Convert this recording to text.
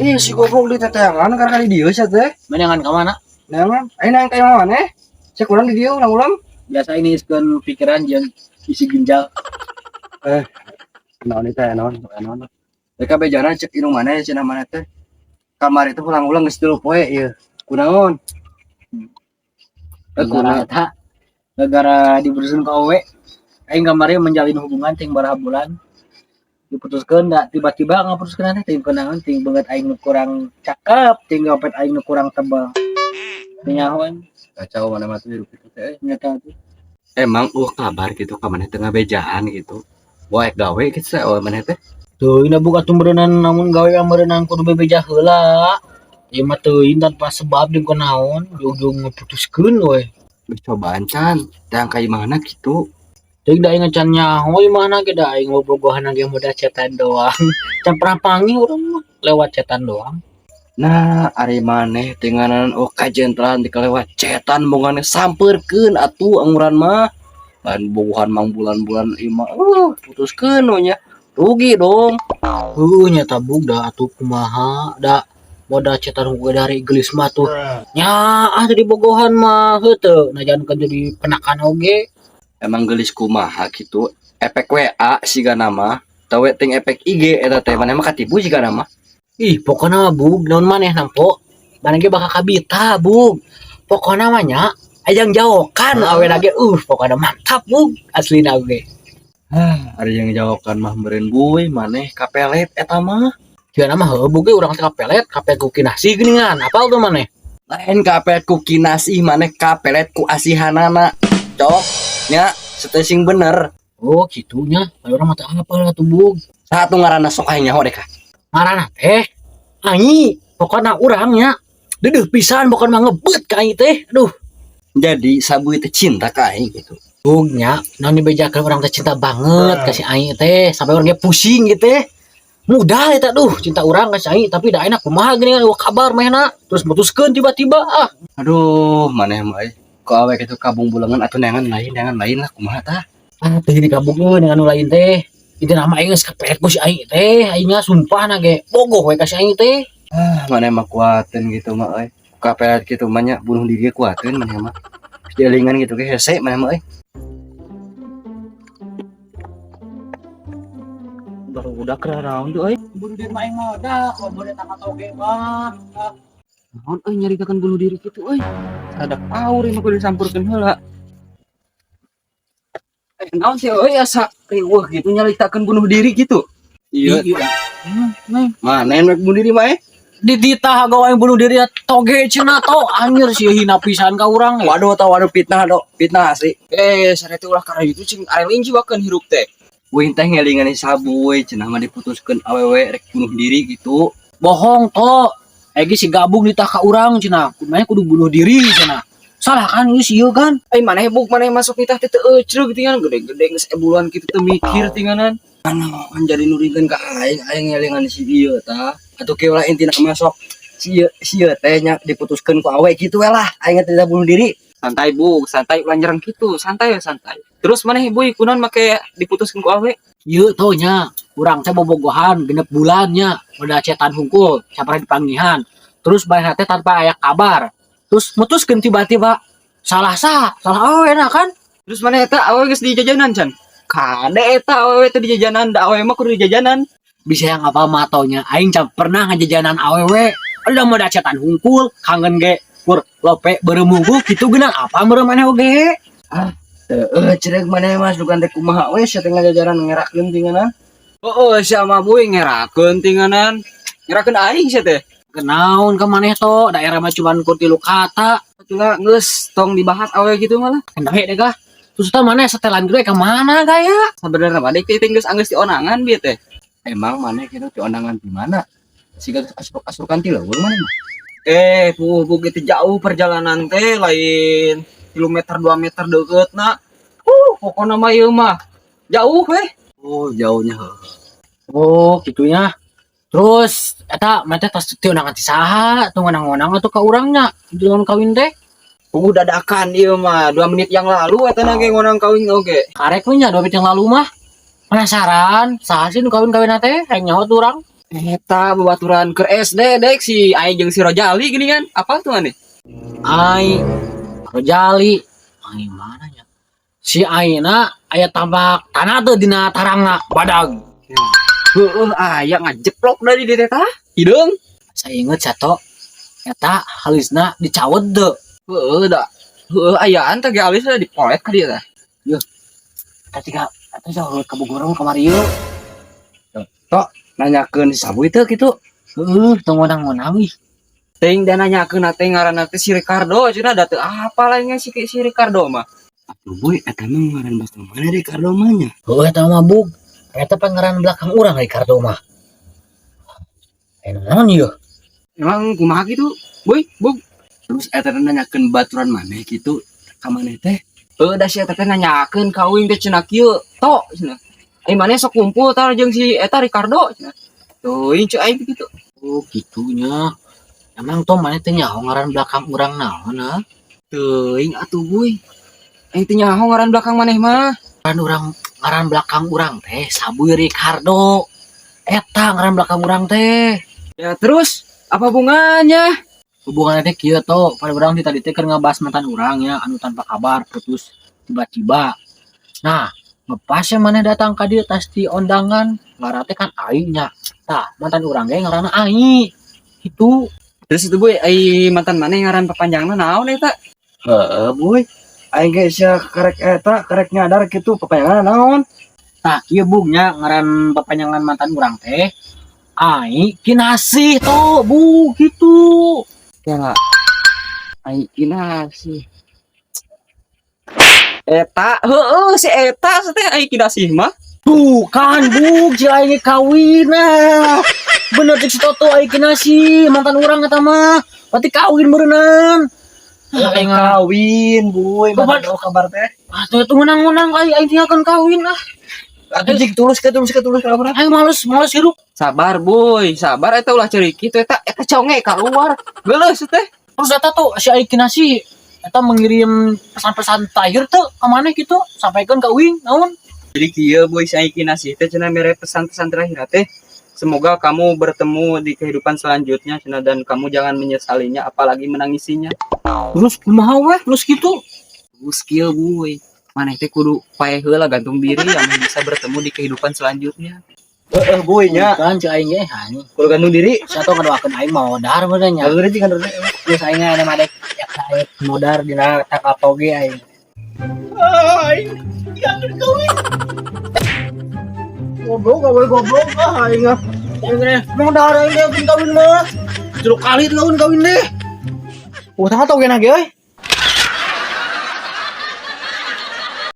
Ih, si goblok diteteangan karena di dieu sia teh. Menangan ka mana? Neangan, aing nang ka imah maneh. Sia kurang di dieu ulang-ulang. Biasa ini iskeun pikiran jeung isi ginjal. Naon itu ya, naon, naon. Mereka bejana cek indung maneh cenah maneh teh. Kamari itu ulang-ulang geus 3 poe ieu. Kunaon? Eh, Gara kunaon? Eta gara diputuskeun ku awewe. Aing kamari menjalin hubungan ting baraha bulan. Diputuskeun da tiba-tiba ngaputuskeun teh ting kunaon, ting beungeut aing nu kurang cakep, ting dompet aing nu kurang tebal. Teu nyahoan. Kacau maneh mah tuh hirup itu teh. Nyata tuh. Emang kabar gitu ka maneh teh ngabejaan gitu. Wae gawe gitu teh oh maneh teh. Teuing da buka tumberenan namun gawe meureunan kudu bebeja heula. Ieu mah teuing tanpa sebab jeung kunaon, ujung-ujung ngaputuskeun we. Geus cobaan can, teh ka imahna gitu. Teuing da aing can nyaho imahna ge, da aing bobogohan ge modal chatan doang. Can pernah panggih urang mah lewat chatan doang. Nah, ari maneh teh nganan oh kajentran dikalewat cetan bongane sampeurkeun atuh anguran mah. Lain bobogohan mang bulan-bulan imah putuskeun we nya. Rugi dong. Heuh, nya tabung da atuh kumaha da modal chatan ge dari gelis mah tuh. Nya ah jadi bogohan mah heuh teu najan kan jadi penakan oge. Emang gelis kumaha gitu. Efek WA siga nama, tawe ting efek IG eta teh maneh mah katipu siga nama. Ih, pokokna mah bug naon maneh nampo. Maneh ge bakal kabita, bug. Pokokna mah nya ajang jawokan awe ge pokokna mantap, bug, aslina oge. Ah, ari yang jawaban mah meureun buy maneh kapelet eta mah. Sia mah heuh bug ge urang teh kapelet, kapelet ku kinasih geuningan. Apal tuh maneh? Lain kapelet ku kinasih, maneh kapelet ku asihanana. Cok, nya setesing bener. Oh, gitunya. Ayo urang mah teu apal atuh, bug. Satu ngaranna sok aing nyaho deh kah. Ngaranna teh Anyi, pokokna urang nya deudeuh pisan, pokokna mah ngebet ka Anyi teh. Aduh. Jadi sabu teh cinta ka aing gitu. Bug nya, naon dibejakeun urang teh cinta banget ka si Anyi teh, sampai urang ge pusing gitu teh. Mudah eta duh cinta urang ka si Anyi, tapi da enak kumaha geuningan eueuh kabar manehna terus mutuskeun tiba-tiba ah. Aduh, maneh mah euy. Ku awe kitu kabung bulangan atuh neangan lain lah kumaha tah. Ah, teu dikabungkeun dengan nu lain teh. Itu nama aing geus kapelet ku si Aing teh, aing mah sumpah na ge bogoh we ka si Aing teh. Ah, maneh mah kuateun gitu mah euy. Kapelet kitu mah nya bunuh diri kuateun maneh mah. Dielingan gitu ge hese maneh mah euy. Baru udah naon tuh euy. Bunuh diri mah aing mah dah, kalau boleh tamat oge mah. Ah. Naon euy nyaritakeun bunuh diri kitu euy. Sadak aur mah kudu disampurkeun heula. Eh, naon sih euy asa riweuh gitu nyaritakeun bunuh diri gitu. Iya. Iya. Maneh rek bunuh diri mah eh? Dititah gawe aing bunuh diri toge cenah to anjir sih hina pisan ka urang. Waduh tah waduh fitnah do, fitnah asli. Eh, sarete ulah karena itu cing arelin jiwakeun hirup teh. Uing teh ngelingan sabu we cenah mah diputuskeun awewe rek bunuh diri gitu. Bohong to. Egi si gabung ditah ka urang cenah, kumaha kudu bunuh diri cenah. Salah kan ieu sieun kan? Ai maneh buk maneh masuk nitah teh teu ecreug tinggal gede-gede geus ebulan kitu teu mikir tinganan. Kan jadi nuringkeun ka aing, aing ngelingan si ieu tah. Atuh kieu lah intina mah sok si ieu si ieu teh nya diputuskeun ku awe kitu we lah, aing teh bunuh diri. Santai buk, santai ulah nyerang kitu, santai ya santai. Terus maneh buy kunaon make diputuskeun ku awe? Ieu to nya, urang teh bobogohan 6 bulan nya, udah cetan hungkul, sapara dipanggihan. Terus bayar teh tanpa aya kabar. Terus mutuskeun tiba-tiba salah sah, salah awe na kan? Terus maneh eta awe geus di jajanan can? Kade eta awewe teh di jajanan, da awewe mah kudu di jajanan. Bisa yang apa matonya, aing can pernah ngajajanan awewe. Udah mau cetan hungkul, kangen ge kur lope beureum kitu geunang apa meureum maneh oge. Heeh, cerek maneh mah sugan teh kumaha we sia teh ngajajaran ngerakeun tinganan. Oh, sia mah buy ngerakeun tinganan. Ngerakeun aing sia teh. Kenaon ka maneh to, daerah mah cuman kur tilu kata. Atulah geus tong dibahas awe gitu malah. Kendahe deh kah? Terus teh maneh setelan gede ka mana gaya? Sabenerna mah deuk teh geus anggeus dionangan bieu teh. Emang maneh kitu dionangan di mana? Siga asruk-asrukan ti leuweung maneh mah. Eh, puh begitu jauh perjalanan teh lain kilometer 2 meter deket na. Pokoknya mah ieu mah jauh weh. Oh, jauhnya heuh. Oh, gitunya. Terus eta mah teh tos teu undangan ti saha, teu ngonang-ngonang atuh ka urangnya dengan kawin teh. Dadakan ieu mah 2 menit yang lalu eta na ge ngonang kawin oge. Karek we nya 2 menit yang lalu mah. Penasaran, saha sih nu kawin-kawin teh? Hayang nyaho tuh urang. Eta babaturan keur SD dek si Ai jeung si Rojali gini kan. Apa tuh maneh? Ai Rojali. Ai mana nya? Si Aina aya tambak tanah teu dina tarangna badag. Heeh, aya ngajeplok dari di teh tah. Hideung. Saya inget sato eta halisna dicawet teu. Heeh da. Heeh, ayaan teh ge alisna dipolet ka dieu teh. Eta tiga eta jauh ka Bogor kamari ieu. Nanyakeun si Sabuy teu kitu. Heeh, teu ngonang-ngonang ih. Teuing da nanyakeun teh ngaranna teh si Ricardo cenah da teu apa lainnya si si Ricardo mah. Atuh boy, eta mah ngaran belakang mana Ricardo mah nya? Heuh, eta mah bug. Eta pangaran belakang urang Ricardo mah. Aya naon ieu? Emang kumaha gitu? Boy, bug. Terus eta teh nanyakeun baturan maneh kitu ka maneh teh. Heuh, da si eta teh nanyakeun ka uing teh cenah kieu, tok cenah. Ai maneh sok kumpul tah jeung si eta Ricardo cenah. Teuing ceuk aing kitu. Oh, gitunya. Emang tuh maneh teh nyaho ngaran belakang urang naon ah? Teuing atuh boy. Aing teh nyaho ngaran belakang maneh mah. Ngaran urang, ngaran belakang urang teh Sabuy Ricardo. Eta ngaran belakang urang teh. Ya terus apa hubungannya? Hubungannya teh kieu tuh, pada urang di tadi teh keur ngebahas mantan urang ya anu tanpa kabar putus tiba-tiba. Nah, ngepas ya maneh datang ka dieu tas di ondangan, ngaran teh kan Ai nya. Tah, mantan urang ge ngaranna Ai. Itu. Terus itu boy, ai mantan maneh ngaran papanjangna naon eta? Heeh, boy. Aing ge sia karek eta, karek nyadar kitu papanjangan naon. Tah, kieu bugnya ngaran papanjangan mantan urang teh Ai Kinasih tuh, Bu, gitu. Ya Ai Kinasih. Eta, heeh si eta teh Ai Kinasih mah. Tuh kan, Bu, si Ai ge kawin nah. Bener cek si Toto Ai Kinasih, mantan urang eta mah. Berarti kawin berenang. Aing Kawin, boy. Kabar- Mana tahu kabar teh? Ah, tuh tuh menang-menang aing aing tinggalkan kawin ah. Atuh jik tulus ke tulus ke tulus kabar. Aing males males hidup. Sabar boy, sabar eta ulah ceurik kitu eta eta conge keluar. Geuleuh teh. Terus eta tuh si Ai Kinasih eta mengirim pesan-pesan terakhir tuh ke mana gitu, sampaikan ke uing naon. Jadi kieu boy si Ai Kinasih teh cenah mere pesan-pesan terakhir teh. Semoga kamu bertemu di kehidupan selanjutnya cenah dan kamu jangan menyesalinya apalagi menangisinya. Terus kumaha weh, terus gitu. Terus kieu boy. Maneh teh kudu paeh heula gantung diri yang bisa bertemu di kehidupan selanjutnya. Heeh, boy nya. Kan cek aing ge anjing. Kudu gantung diri. Siapa ngadoakeun aing modar bener nya. Gantung diri cing gantung diri. Terus aing ada madek ya aing modar dina tangkap toge aing. Aing tinggalkeun kawin. Goblok, goblok, goblok. Ah, aing ah. Aing teh modar aing teh kawin mah. Tilu kali kawin kawin deh. Oh, tanggal toge na ge euy.